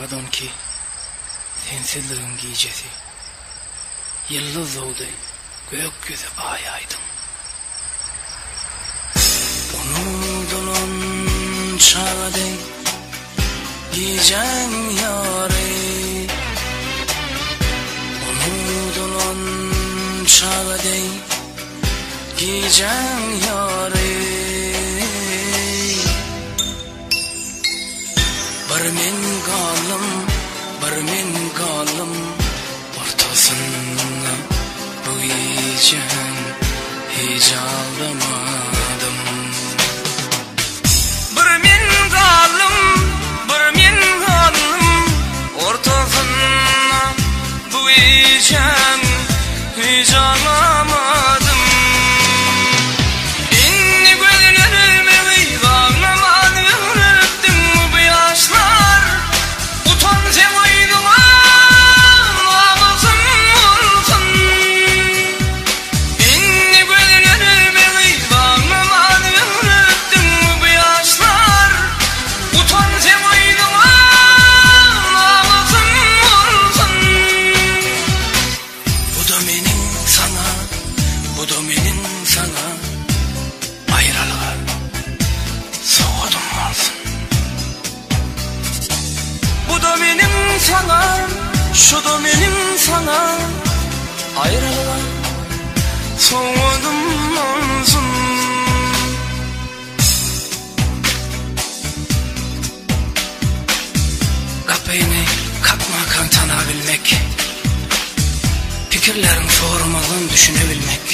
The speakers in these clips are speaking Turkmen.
Sagat onki, sensizligiň gijesi. Ýyldyz dogdy, gök ýüzi aý-aýdyň. Unudylan çaga deý gijäň ýary. Unudylan çaga deý gijäň ýary. Bir men galdym, bir men galdym ortasynda bu gijäň hiç aldamadym. Bir men galdym, bir men galdym ortasynda bu gijäň hiç aldamadym. Indi gözlerime baglaman öwrüpdiň bu ýaşlar Utan sen yzyňa namysym bolsun Indi gözlerime baglaman öwrüpdiň bu ýaşlar Utan sen yzyňa namysym bolsun Bu-da meniň saňa, bu-da meniň saňa aýralyga sowgadym bolsun. Bu-da meniň saňa, şu-da meniň saňa aýralyga sowgadym bolsun. Gapyny kakmakan tanabilmek, Pikirleriň sormazdan düşünebilmek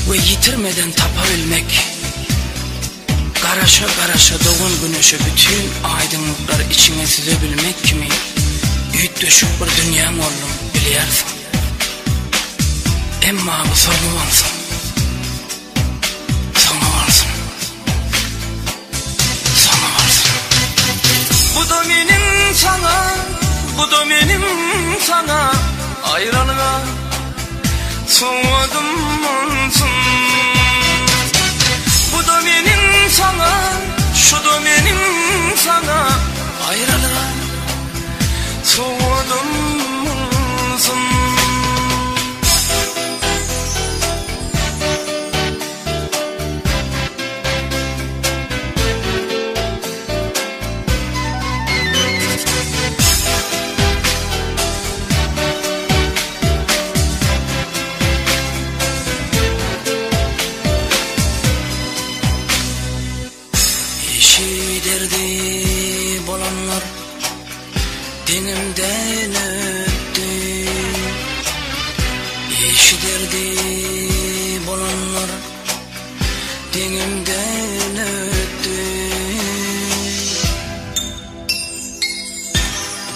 We ýitirmeden tapabilmek, Garaşa-garaşa dogan güneşe bütin aýdyňlyklary içiňe süzebilmek kimi üýtgeşik bir dünýäň boldum, bilýärsiň. Emma bu soňy bolsun. Saňa bolsun. Saňa bolsun. Bu-da meniň saňa, bu-da meniň saňa aýralyga sowgadym bolsun. Bu-da meniň saňa, şu-da meniň saňa aýralyga sowgadym bolsun. Işi derdi bolanlar deňimden ötdi. Işi derdi bolanlar deňimden ötdi.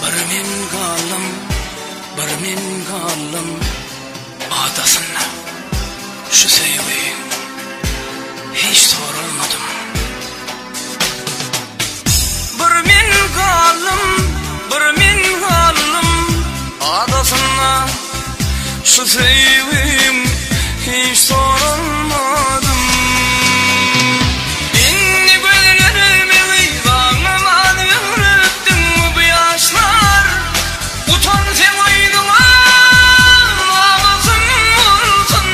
Bir men galdym, bir men galdym adasynda şu söýgi hiç soralmadym. Bir men galdym, bir men galdym adasynda şu söýgim hiç soralmadym. Indi gözlerimi baglaman öwrüpdiň bu ýaşlar Utan sen yzyňa namysym bolsun.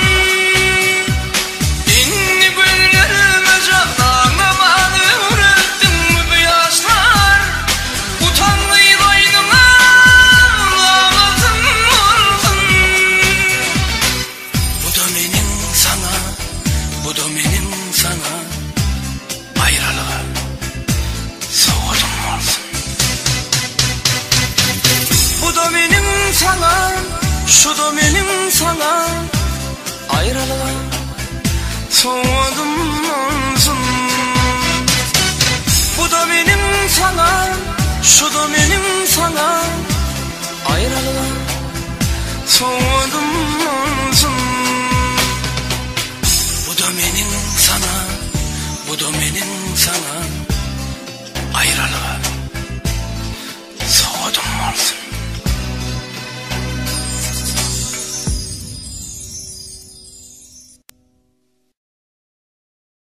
Indi gözlerime jan aglaman öwretdiň bu ýaşlar Utan gyz aýdyňa namysym bolsun. Bu-da meniň saňa, bu-da meniň saňa aýralyga sowgadym bolsun. Bu-da meniň saňa, şu-da meniň saňa aýralyga sowgadym bolsun. Bu-da meniň saňa, şu-da meniň saňa aýralyga sowgadym.